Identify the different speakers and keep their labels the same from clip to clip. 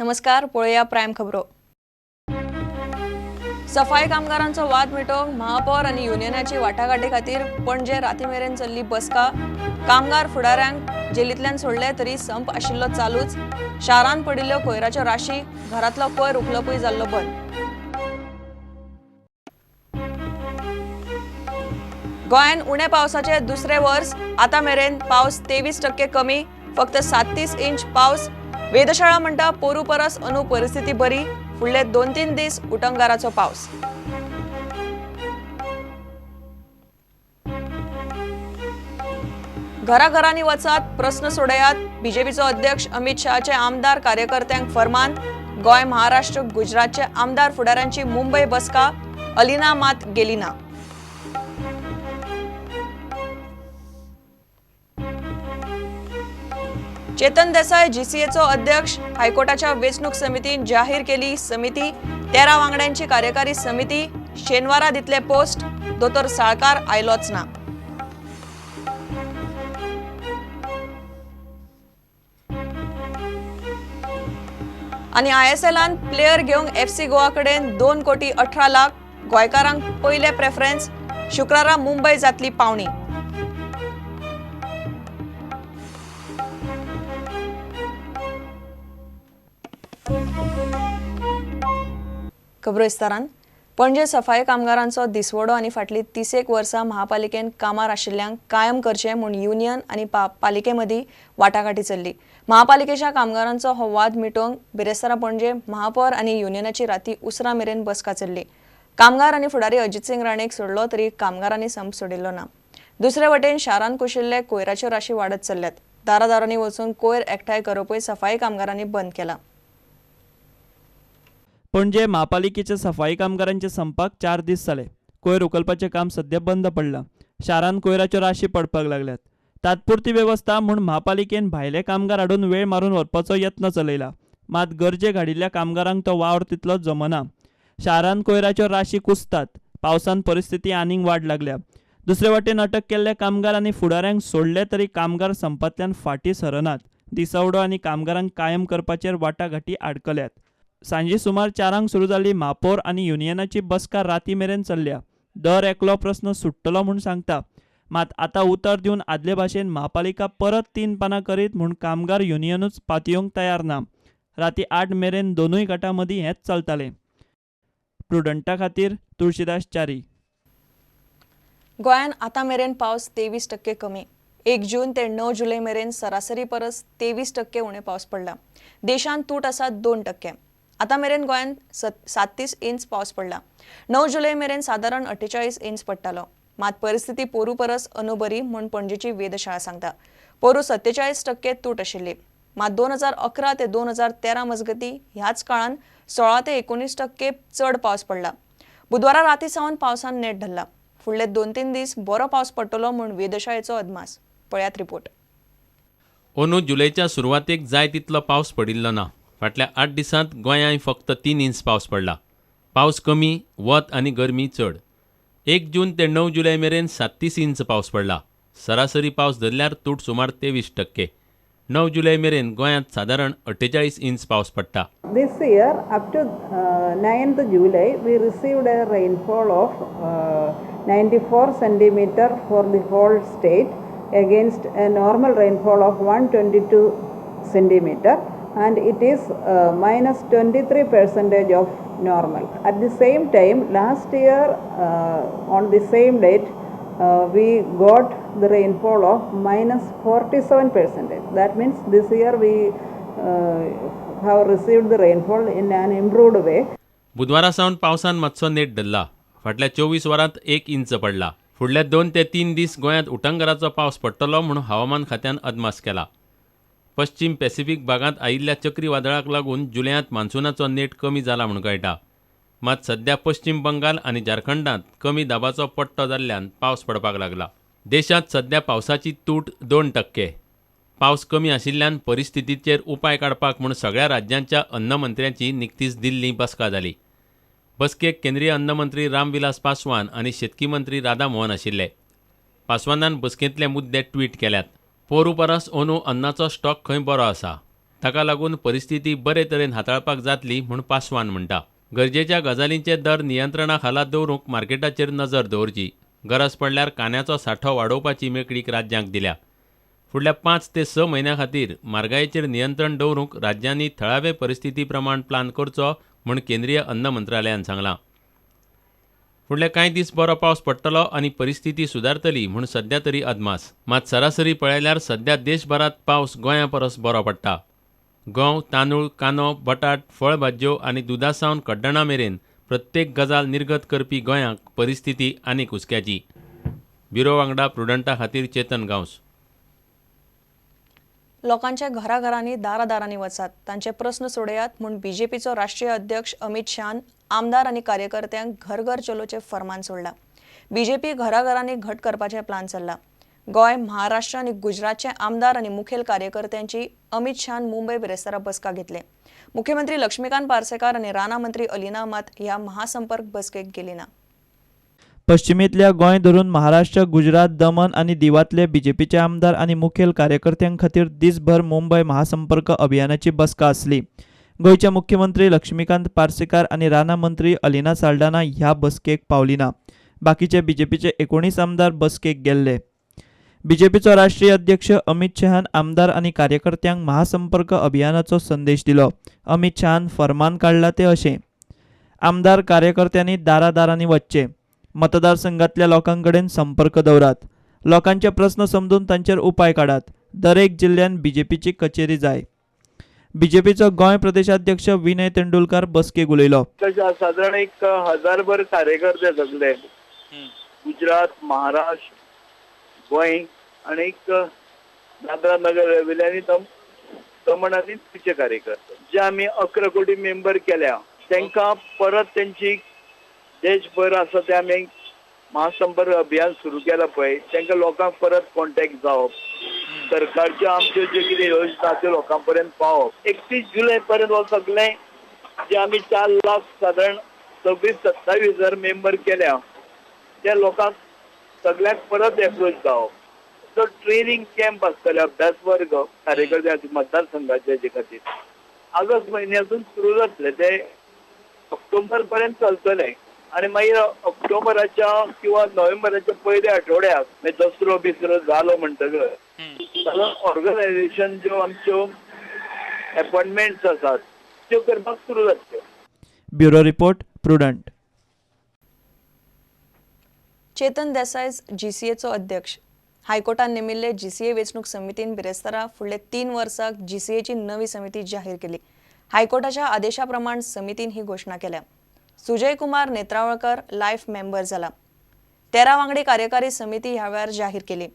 Speaker 1: नमस्कार, पळोवया प्रायम खबरो. सफाई कामगारांचो वाद मिटोवंक महापौर आनी युनियनाची वाटाघाटी खातीर पणजे राती मेरेन चल्ली बसका. कामगार फुडाऱ्यांक जेलींतल्यान सोडले तरी संप आशिल्लो चालूच. शारांत पडिल्ल्यो कोयराच्यो राशी, घरांतलो कोयर उखलपूय जाल्लो बंद. गोंयांत उणे पावसाचे दुसरे वर्स, आतां मेरेन पावस 23% कमी, फक्त 37 इंच पावस. वेधशाळा म्हणटा पोरू परस अंदू परिस्थिती बरी, फुडले 2-3 दीस उटंगाराचो पावस. घराघरांनी वचात, प्रस्न सोडयात, बीजेपीचो अध्यक्ष अमित शहाचे आमदार कार्यकर्त्यांक फरमान. गोंय, महाराष्ट्र, गुजरातचे आमदार फुडाऱ्यांची मुंबय बसका, अलिना मात गेली ना. चेतन देसाय जीसीएचो अध्यक्ष, हायकोर्टाच्या वेंचणूक समितीन जाहीर केली समिती. 13 वांगड्यांची कार्यकारी समिती शेनवारा दितले पोस्ट, दोतोर साळकार आयलोच ना. आनी आयएसएलान प्लेयर घेवंक एफसी गोवा कडेन 2 कोटी 18 लाख, गोंयकारांक पयले प्रेफरन्स. शुक्रारा मुंबय जातली पावणी. खबरो विस्तारान. पणजे सफाई कामगारांचो दिसवडो आनी फाटलीं 30 वर्सां महापालिकेन कामार आशिल्ल्यांक कायम करचें म्हूण युनियन आनी पालिके मदीं वाटाघाटी चल्ली. महापालिकेच्या कामगारांचो हो वाद मिटोवंक बिरेस्तारा पणजे महापौर आनी युनियनाची राती उसरां मेरेन बसका चल्ली. कामगार आनी फुडारी अजित सिंग राणेक सोडलो तरी कामगारांनी संप सोडिल्लो ना. दुसरे वटेन शारांत कुशिल्ले कोयराच्यो राशी वाडत चल्ल्यात. दारादारांनी वचून कोयर एकठांय करपूय सफाई कामगारांनी बंद केला.
Speaker 2: पणजे महापालिकेच्या सफाई कामगारांच्या संपाक 4 दीस जाले. कोयर उखलपाचें काम सध्या बंद पडलां. शारांत कोयराच्यो राशी पडपाक लागल्यात. तात्पुरती वेवस्था म्हूण महापालिकेन भायले कामगार हाडून वेळ मारून व्हरपाचो यत्न चलयला. मात गरजेक हाडिल्ल्या कामगारांक तो वावर तितलो जमना. शारांत कोयराच्यो राशी कुसतात. पावसान परिस्थिती आनीक वाड लागल्या. दुसरे वाटेन अटक केल्ल्या कामगार आनी फुडाऱ्यांक सोडले तरी कामगार संपांतल्यान फाटीं सरनात. दिसवडो आनी कामगारांक कायम करपाचेर वाटाघाटी आडकल्यात. सांजे सुमार 4 सुरू जाल्ली महापौर आनी युनियनाची बसका राती मेरेन चल्ल्या. दर एकलो प्रस्न सुट्टलो म्हूण सांगता. मात आतां उतर दिवन आदले भाशेन महापालिका परत 3 पानां करीत म्हूण कामगार युनियनूच पातयेवंक तयार ना. राती 8 मेरेन दोनूय गटां मदीं हेंच चलतालें. प्रुडंटा खातीर तुळशीदास च्यारी.
Speaker 1: गोंयांत आतां मेरेन पावस 23% कमी. 1 जून ते 9 जुलय मेरेन सरासरी परस 23% उणे पावस पडला. देशांत तूट आसा 2%. आतां मेरेन गोंयांत 37 इंच पावस पडला. 9 जुलय मेरेन सादारण 48 इंच पडटालो. मात परिस्थिती पोरू परस अंदू बरी म्हूण पणजेची वेधशाळा सांगता. पोरू 47% तूट आशिल्ली. मात 2011 ते 2013 मजगती ह्याच काळांत 16 ते 19% चड पावस पडला. बुधवारा राती सावन पावसान नेट धरला. फुडले 2-3 दीस बरो पावस पडटलो म्हूण वेधशाळेचो अदमास. पळयात रिपोर्ट.
Speaker 3: अंदू जुलयच्या सुरवातेक जाय तितलो पावस पडिल्लो ना. फाटल्या 8 दिसांत गोंयांत फक्त 3 इंच पावस पडला. पावस कमी, वत आनी गरमी चड. 1 जून ते 9 जुलय मेरेन 37 इंच पावस पडला. सरासरी पावस धरल्यार तूट सुमार 23%. 9 जुलय मेरेन गोंयांत सादारण 48 इंच पावस पडटा.
Speaker 4: This year up to 9th July we received a rainfall of 94 centimeter for the whole state against a normal rainfall of 122 centimeter. And it is minus 23% of normal. At the same time, last year on the same date, we got the rainfall of minus 47%. That means this year we have received the rainfall in an improved way.
Speaker 3: बुधवारा सावन पावसान मातसो नेट धरला. फाटल्या 24 वरांत 1 inch पडला. फुडल्या 2 ते 3 दीस गोंयांत उटंगाराचो पावस पडटलो म्हूण हवामान खात्यान अदमास केला. पश्चिम पॅसिफिक भागांत आयिल्ल्या चक्रीवादळाक लागून जुलयांत मान्सूनाचो नेट कमी जाला म्हूण कळटा. मात सध्या पश्चिम बंगाल आनी झारखंडांत कमी दाबाचो पट्टो जाल्ल्यान पावस पडपाक लागला. देशांत सध्या पावसाची तूट 2%. पावस कमी आशिल्ल्यान परिस्थितीचेर उपाय काडपाक म्हूण सगळ्या राज्यांच्या अन्नमंत्र्यांची निकतीच दिल्ली बसका जाली. बसकेक केंद्रीय अन्नमंत्री रामविलास पासवान आनी शेतकी मंत्री राधा मोहन आशिल्ले. पासवानान बसकेंतले मुद्दे ट्वीट केल्यात. पोरू परस अंदू अन्नाचो स्टॉक खंय बरो आसा. ताका लागून परिस्थिती बरे तरेन हाताळपाक जातली म्हूण पासवान म्हणटा. गरजेच्या गजालींचे दर नियंत्रणा खाला दवरूंक मार्केटाचेर नजर दवरची. गरज पडल्यार कांद्याचो सांठो वाडोवपाची मेकळीक राज्यांक दिल्या. फुडल्या 5 ते 6 म्हयन्यां खातीर म्हारगायेचेर नियंत्रण दवरूंक राज्यांनी थळावे परिस्थिती प्रमाण प्लान करचो म्हूण केंद्रीय अन्न मंत्रालयान सांगलां. फुडले कांय दीस बरो पावस पडटलो आनी परिस्थिती सुदारतली म्हूण सध्या तरी अदमास. मात सरासरी पळयल्यार सध्या देशभरांत पावस गोंया परस बरो पडटा. गंव, तांदूळ, कांदो, बटाट, फळभाज्यो आनी दुदा सावन कड्डणा मेरेन प्रत्येक गजाल निर्गत करपी गोंयांक परिस्थिती आनीक हुस्क्याची. ब्युरो वांगडा प्रुडंटा खातीर चेतन गांवस.
Speaker 1: लोकांच्या घराघरांनी दारादारांनी वचात, तांचे प्रस्न सोडयात म्हूण बीजेपीचो राष्ट्रीय अध्यक्ष अमित शहान आमदार आनी कार्यकर्त्यांक घर घर चलोचे फरमान सोडला. बीजेपी घराघरांनी घट करपाचे प्लान चल्ला. गोंय, महाराष्ट्र आनी गुजरातचे आमदार आनी मुखेल कार्यकर्त्यांची अमित शहान मुंबय बिरेस्तारा बसका घेतले. मुख्यमंत्री लक्ष्मीकांत पार्सेकार आनी राना मंत्री अलिना मात ह्या महासंपर्क बसकेक गेली ना.
Speaker 2: पश्चिमेंतल्या गोंय धरून महाराष्ट्र, गुजरात, दमन आनी दीवांतले बीजेपीचे आमदार आनी मुखेल कार्यकर्त्यां खातीर दिसभर मुंबय महासंपर्क अभियानाची बसका आसली. गोंयचे मुख्यमंत्री लक्ष्मीकांत पार्सेकार आनी राना मंत्री अलिना साल्डाना ह्या बसकेक पावली ना. बाकीचे बीजेपीचे 19 आमदार बसकेक गेल्ले. बीजेपीचो राष्ट्रीय अध्यक्ष अमित शहान आमदार आनी कार्यकर्त्यांक महासंपर्क अभियानाचो संदेश दिलो. अमित शहान फरमान काडला ते अशें: आमदार कार्यकर्त्यांनी दारादारांनी वच्चें, मतदारसंघातल्या लोकांकडेन संपर्क दवरात, लोकांचे प्रस्न समजून तांचेर उपाय काडात. दरेक जिल्ल्यांत बीजेपीची कचेरी जाय. बीजेपीचो गोंय प्रदेशाध्यक्ष विनय तेंडुलकार बसकेक उलयलो.
Speaker 5: सादारण 1000 कार्यकर्ते सगळे गुजरात, महाराष्ट्र, गोंय आनी दादरा नगर हवेली आनी दमण आनी तिचे कार्यकर्ते जे आमी 11 कोटी मेंबर केल्या तांकां परत तेंची देशभर आसा ते आमी महासंपर्क अभियान सुरू केलां पळय, तांकां लोकांक परत कॉन्टेक्ट जावप, सरकारच्यो आमच्यो ज्यो कितें योजना त्यो लोकां पर्यंत पावप. 31 जुलय पर्यंत हो सगळें जे आमी 4 लाख सादारण 26-27 हजार मेंबर केल्या त्या लोकांक सगळ्यांक परत एप्रोच जावप. तो ट्रेनिंग कॅम्प आसतले, अभ्यास वर्ग कार्यकर्त्या मतदारसंघाचे हेजे खातीर ऑगस्ट म्हयन्यासून सुरू जातले, ते ऑक्टोबर पर्यंत चलतले आनी मागीर ऑक्टोबराच्या किंवा नोव्हेंबराच्या पयल्या आठवड्याक मागीर दसरो बिसरो जालो म्हणटकच सादारण ऑर्गनायझेशन ज्यो आमच्यो एपॉयंटमेंट्स आसात त्यो करपाक सुरू जातल्यो.
Speaker 2: Bureau report, Prudent.
Speaker 1: Chetan Desai जीसीएचो अध्यक्ष. हायकोर्टान नेमिल्ले जीसीए वेंचणूक समितीन बिरेस्तारा फुडले 3 वर्साक जीसीएची नवी समिती जाहीर केली. हायकोर्टाच्या आदेशा प्रमाण समितीन ही घोशणा केल्या. सुजय कुमार नेत्रावळकर लायफ मेंबर जाला. 13 वांगडी कार्यकारी समिती ह्या वेळार जाहीर केली.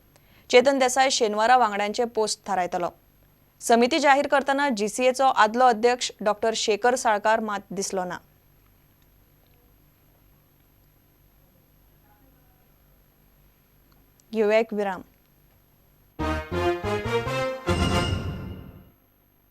Speaker 1: चेतन देसाय शेनवारा वांगड्यांचे पोस्ट थारायतलो. समिती जाहीर करतना जीसीएचो आदलो अध्यक्ष डॉक्टर शेखर साळकार मात दिसलो ना. घेवया एक विराम.